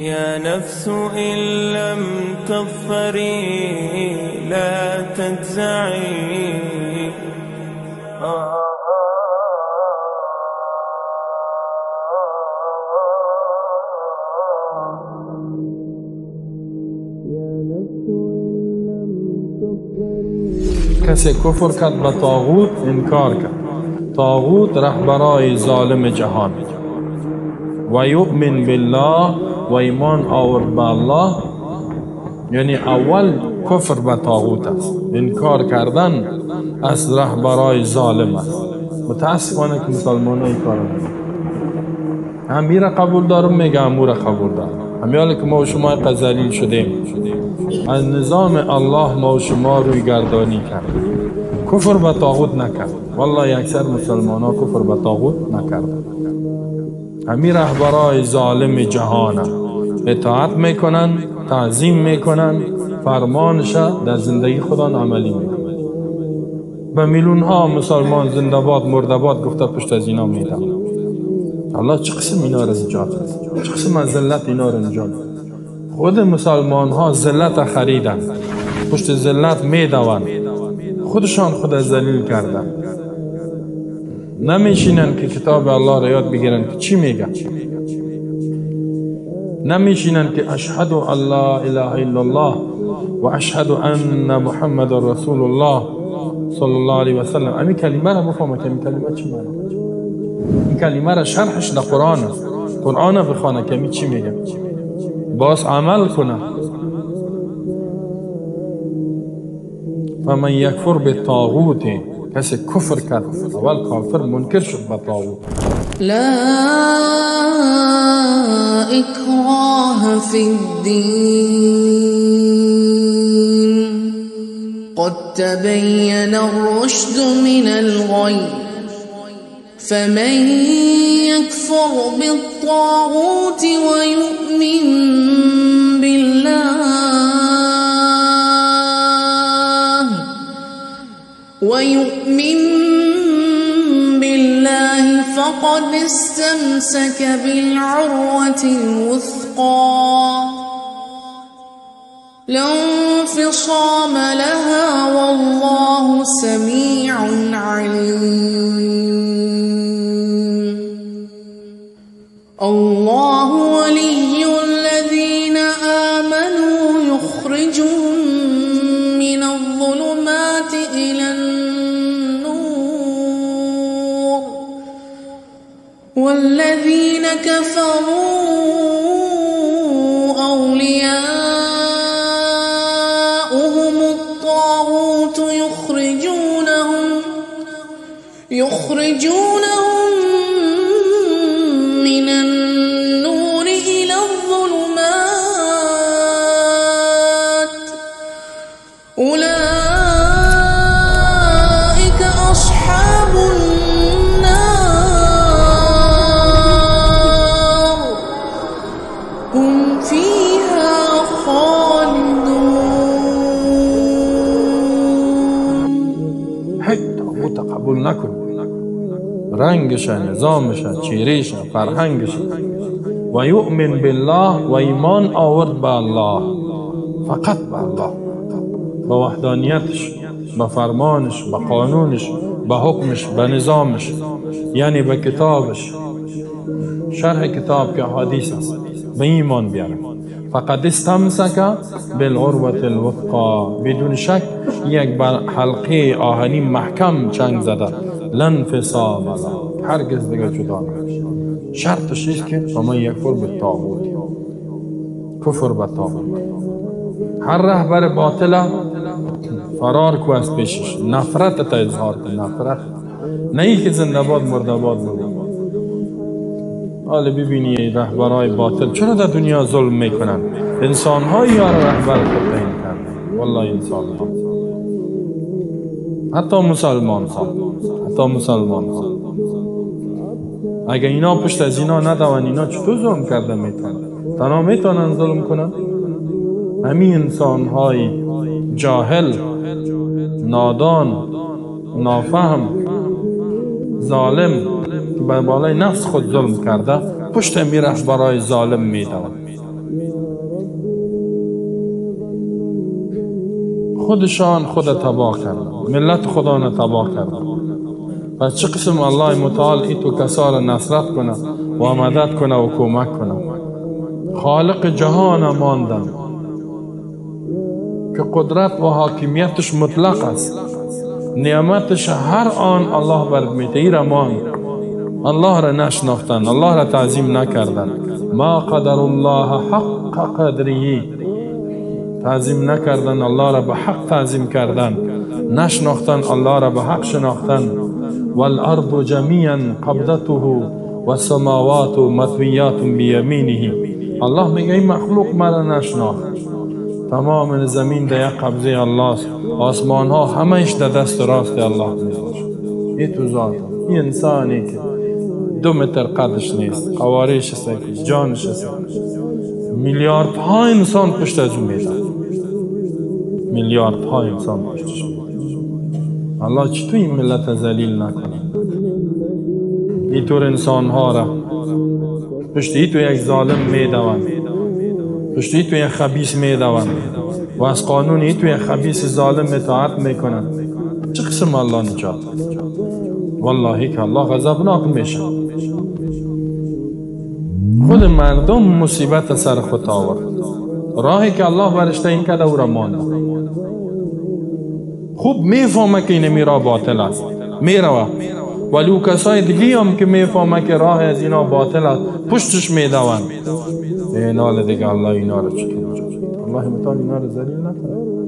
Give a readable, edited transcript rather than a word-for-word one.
یا نفس إن لم تظفري لا تجزعي. کسی کفر کرد به طاغوت انکار کرد. طاغوت رهبرای ظالم جهان. و یؤمن بالله و ایمان آورد به الله، یعنی اول کفر به طاغوت است، انکار کردن از رهبرای ظالم است. متاسفانه که مسلمان ها این کار نمیکنن. هم را قبول دارم میگه هم او را قبول دارم. همیاله که ما و شما ذلیل شدیم از نظام الله، ما و شما روی گردانی کرد، کفر به طاغوت نکرد. والله اکثر مسلمان ها کفر به طاغوت نکرد. همی رهبرای ظالم جهان اطاعت میکنن، تعظیم میکنن، فرمانش در زندگی خودان عملی میکنن. به میلیون ها مسلمان زنده باد مرده باد گفته پشت از اینا میدن. الله چه قسم اینا را نجات داد، چه قسم از ذلت اینا را نجات داد. خود مسلمان ها ذلت خریدن، پشت ذلت میدوند، خودشان خود ذلیل کردن. نمیشینن که کتاب الله را یاد بگیرن که چی میگه، نمیشینن که اشهد ان لا اله الا الله و اشهد ان محمد رسول الله صلی الله علیه و سلم. امی کلمه را بفهمه که امی کلمه چی معنی، این کلمه را شرحش در قرآن است، قرآن بخوانه که امی چی میگه، باز عمل کنه. فمن یکفر بالطاغوت، کسی کفر کرد، اول کافر منکر شد به طاغوت. لا اکراه فی الدین قد تبین الرشد من الغی فمن یکفر بالطاغوت ویؤمن بالله فقد استمسك بالعروة الوثقى لا انفصام لها والله سميع عليم. الله ولي الذين آمنوا يخرجهم من الظلمات إلى النور والذين كفروا أولياؤهم الطاغوت يخرجونهم من النور إلى الظلمات أولئك أصحاب النار هم فيها خالدون. هیچ طاغوت قبول نکن، رنگش، نظامش، چهرهش، فرهنگش. و یؤمن بالله و ایمان آورد به الله، فقط به الله، به وحدانیتش، به فرمانش، به قانونش، به حکمش، به نظامش، یعنی به کتابش، شرح کتاب که حدیث است، به ایمان بیاره. فقد استمسک بالعروة الوثقا، بدون شک یک بر حلقه آهنی محکم چنگ زده، لا انفصام له، هرگز دیگه جدا نمیشه. شرطش است که فمن یکفر بالطاغوت، کفر به طاغوت. هر رهبر باطل فرار کو از پیشش، نفرت تا اظهار کن، نفرت، نه ای که زنده باد مرده باد بگو. حالا ببینی رهبرای باطل چرا در دنیا ظلم میکنن؟ انسان های یار رهبر خود تعیین کردن. والله انسان ها، حتی مسلمان ها، حتی مسلمان ها، اگه اینا پشت از اینا ندوان، اینا چطور ظلم کرده میتونن؟ تنها میتونن ظلم کنن؟ همین انسان های جاهل، نادان، نافهم، ظالم که به بالای نفس خود ظلم کرده، پشت می رهبرای ظالم میدوند. خودشان خود تباه کردن، ملت خدا را تباه کردن. پس چه قسم الله متعال ای تو کسا را نصرت کنه و مدد کنه و کمک کنه؟ خالق جهان ماندن که قدرت و حاکمیتش مطلق است، نعمتش هر آن الله بر میده، ای را ماند، الله را نشناختن، الله را تعظیم نکردن. ما قدر الله حق قدره، تعظیم نکردن، الله را به حق تعظیم کردن، نشناختن، الله را به حق شناختن. والارض جمیعا قبضته والسماوات مطویات بیمینه. الله میگه این مخلوق مرا نشناخت، تمام زمین در یک قبضه الله است، آسمان ها همهش در دست راست الله میباشد. این تو ذات، این انسانی که 2 متر قدش نیست، قوارش است، جانش است، میلیاردها انسان پشت از او میدن، میلیاردها انسان پشتش میدن. الله چطور این ملت ذلیل نکنه؟ اینطور انسان ها را پشت ای تو یک ظالم میدوند، پشت ای تو یک خبیث میدوند و از قانون ای تو یک خبیث ظالم اطاعت میکنند. چه قسم الله نجات؟ والله که الله غضبناک میشه. خود مردم مصیبت سر خود آورد، راهی که الله برش تعیین کرده او را ماند. خوب میفهمه که این میرا باطل است، میروه، ولی او کسای دیگه هم که میفهمه که راه از اینا باطل است پشتش میدوند. اینال دیگه الله اینا رو چطور نجات؟ الله متعال اینا رو ذلیل نکنه.